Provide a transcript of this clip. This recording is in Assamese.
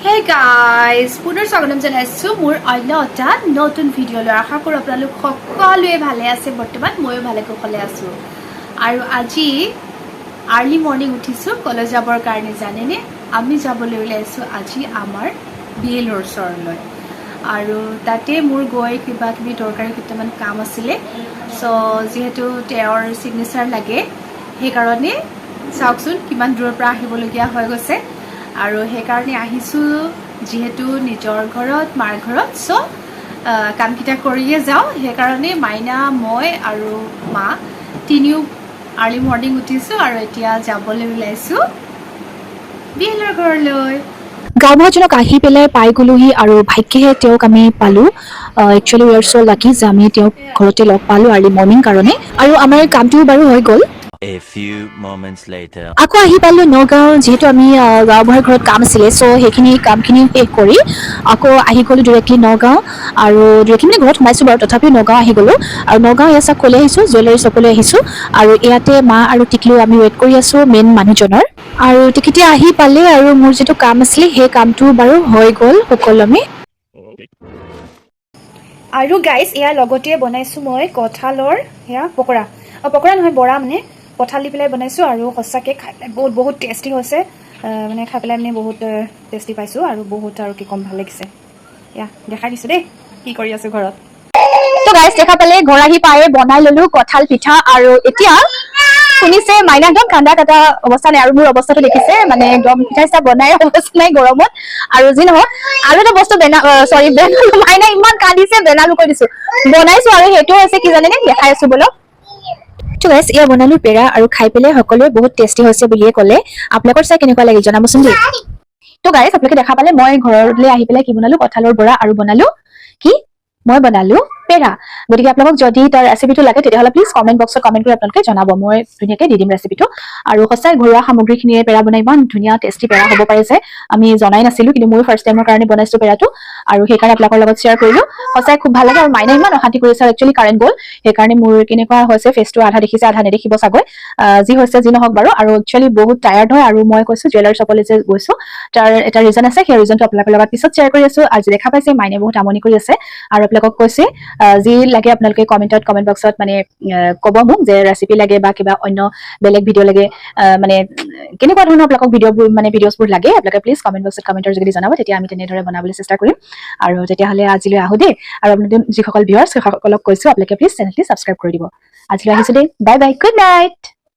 হে গাইজ, পুনৰ স্বাগতম জনাইছোঁ মোৰ অন্য এটা নতুন ভিডিঅ'লৈ। আশা কৰোঁ আপোনালোক সকলোৱে ভালে আছে। বৰ্তমান ময়ো ভালে কুশলে আছোঁ আৰু আজি আৰ্লি মৰ্ণিং উঠিছোঁ কলেজ যাবৰ কাৰণে। জানেনে, আমি যাবলৈ ওলাইছোঁ আজি আমাৰ বি এলৰ ওচৰলৈ আৰু তাতে মোৰ গৈ কিবা কিবি দৰকাৰী কেইটামান কাম আছিলে। চ' যিহেতু তেওঁৰ ছিগনেচাৰ লাগে, সেইকাৰণে চাওকচোন কিমান দূৰৰ পৰা আহিবলগীয়া হৈ গৈছে আৰু সেইকাৰণে আহিছোঁ। যিহেতু নিজৰ ঘৰত, মাৰ ঘৰত, চ' কামকেইটা কৰিয়ে যাওঁ। সেইকাৰণে মাইনা, মই আৰু মা তিনিও আৰ্লি মৰ্ণিং উঠিছোঁ আৰু এতিয়া যাবলৈ ওলাইছোঁ বি এলৰ ঘৰলৈ। গাঁওবুঢ়াজনক আহি পেলাই পাই গ'লোহি আৰু ভাগ্যেহে তেওঁক আমি পালোঁ। Actually, we are so lucky যে আমি তেওঁক ঘৰতে লগ পালোঁ আৰ্লি মৰ্ণিং কাৰণে আৰু আমাৰ কামটোও বাৰু হৈ গ'ল। A few moments later. আকৌ আহি পালোঁ নগাঁও। যিহেতু আমি গাঁওবুঢ়াৰ ঘৰত কাম আছিলে, চ' সেইখিনি কামখিনি শেষ কৰি আকৌ আহি গ'লোঁ ডিৰেক্টলি নগাঁও। আৰু ডিৰেক্টলি মানে ঘৰত সোমাইছোঁ বাৰু, তথাপিও নগাঁও আহি গ'লোঁ। আৰু নগাঁও এয়া চাওক, ক'লৈ আহিছোঁ? জুৱেলাৰী শ্বপলৈ আহিছোঁ। আৰু ইয়াতে মা আৰু টিকলু আমি ৱেইট কৰি আছোঁ মেইন মানুহজনৰ। আৰু তেখেতে আহি পালে আৰু মোৰ যিটো কাম আছিলে, সেই কামটো বাৰু হৈ গ'ল সুকলমে। আৰু গাইজ, ইয়াৰ লগতে বনাইছোঁ মই কঁঠালৰ সেয়া পকৰা, অঁ, পকৰা নহয়, বৰা, মানে কঁঠাল দি পেলাই বনাইছোঁ। আৰু সঁচাকৈ খাই পেলাই বহুত বহুত টেষ্টি হৈছে। মানে খাই পেলাই মানে বহুত টেষ্টি পাইছোঁ আৰু বহুত আৰু কি ক'ম, ভাল লাগিছে। এয়া দেখাই দিছোঁ দেই কি কৰি আছোঁ ঘৰত। তো গাইজ, দেখা পালে, ঘৰ আহি পায়ে বনাই ললো কঁঠাল পিঠা। আৰু এতিয়া শুনিছে, মাইনা একদম কান্দা কাটা অৱস্থা নাই আৰু মোৰ অৱস্থাটো দেখিছে, মানে একদম পিঠা চিঠা বনাই অৱস্থা নাই গৰমত। আৰু যি নহওক, আৰু এটা বস্তু বেনা, চৰি, বেনালো। মাইনা ইমান কান্দিছে, বেনালো কৈ দিছো, বনাইছো। আৰু সেইটো হৈছে কি জানেনে? দেখাই আছো বলক। তো গাইজ, এয়া বনালো পেৰা আৰু খাই পেলাই সকলোৱে বহুত টেষ্টি হৈছে বুলিয়ে ক'লে। আপোনালোকৰ চাই কেনেকুৱা লাগিল জনাবচোন দেই। তো গাইজ, আপোনালোকে দেখা পালে মই ঘৰলৈ আহি পেলাই কি বনালো, কঁঠালৰ বৰা আৰু বনালো কি? মই বনালো পেৰা। গতিকে আপোনালোকক যদি তাৰ ৰেচিপিটো লাগে, তেতিয়াহ'লে প্লিজ কমেণ্ট বক্সত কমেণ্ট কৰি আপোনালোকে জনাব, মই ধুনীয়াকে দি দিম ৰেচিপিটো। আৰু সঁচাই ঘৰুৱা সামগ্ৰীখিনিৰে পেৰা বনাই ইমান ধুনীয়া টেষ্টি পেৰা হ'ব পাৰে যে আমি জনাই নাছিলো। কিন্তু ময়ো ফাৰ্ষ্ট টাইমৰ কাৰণে বনাইছো পেৰাটো আৰু সেইকাৰণে আপোনালোকৰ লগত শ্বেয়াৰ কৰিলো। সঁচাই খুব ভাল লাগে। আৰু মাইনা ইমান অশান্তি কৰিছে। আৰু একচুৱেলি কাৰেণ্ট গ'ল, সেইকাৰণে মোৰ কেনেকুৱা হৈছে ফেচটো আধা দেখিছে, আধা নেদেখিব চাগৈ। যি হৈছে যি নহওক বাৰু, আৰু একচুৱেলি বহুত টায়াৰ্ড হয়। আৰু মই কৈছো, জুৱেলাৰী শ্বপলৈ যে গৈছো তাৰ এটা ৰিজন আছে, সেই ৰিজনটো আপোনালোকৰ লগত পিছত শ্বেয়াৰ কৰি আছো। আজি দেখা পাইছে, মাইনে বহুত আমনি কৰি আছে। আৰু আপোনালোকক কৈছে, যি লাগে আপোনালোকে কমেণ্ট বক্সত মানে ক'ব মোক যে ৰেচিপি লাগে বা কিবা অন্য বেলেগ ভিডিঅ' লাগে, মানে কেনেকুৱা ধৰণৰ আপোনালোকক ভিডিঅ'বোৰ মানে ভিডিঅ'ছবোৰ লাগে, আপোনালোকে প্লিজ কমেণ্ট বক্সত কমেণ্টৰ যোগেদি জনাব। তেতিয়া আমি তেনেদৰে বনাবলৈ চেষ্টা কৰিম। আৰু তেতিয়াহ'লে আজিলৈ আহোঁ দেই। আৰু আপোনালোকে যিসকল ভিউৱাৰ্ছ, সেইসকলক কৈছো, আপোনালোকে প্লিজ চেনেলটি ছাবস্ক্ৰাইব কৰি দিব। আজিলৈ আহিছো দেই, বাই বাই, গুড নাইট।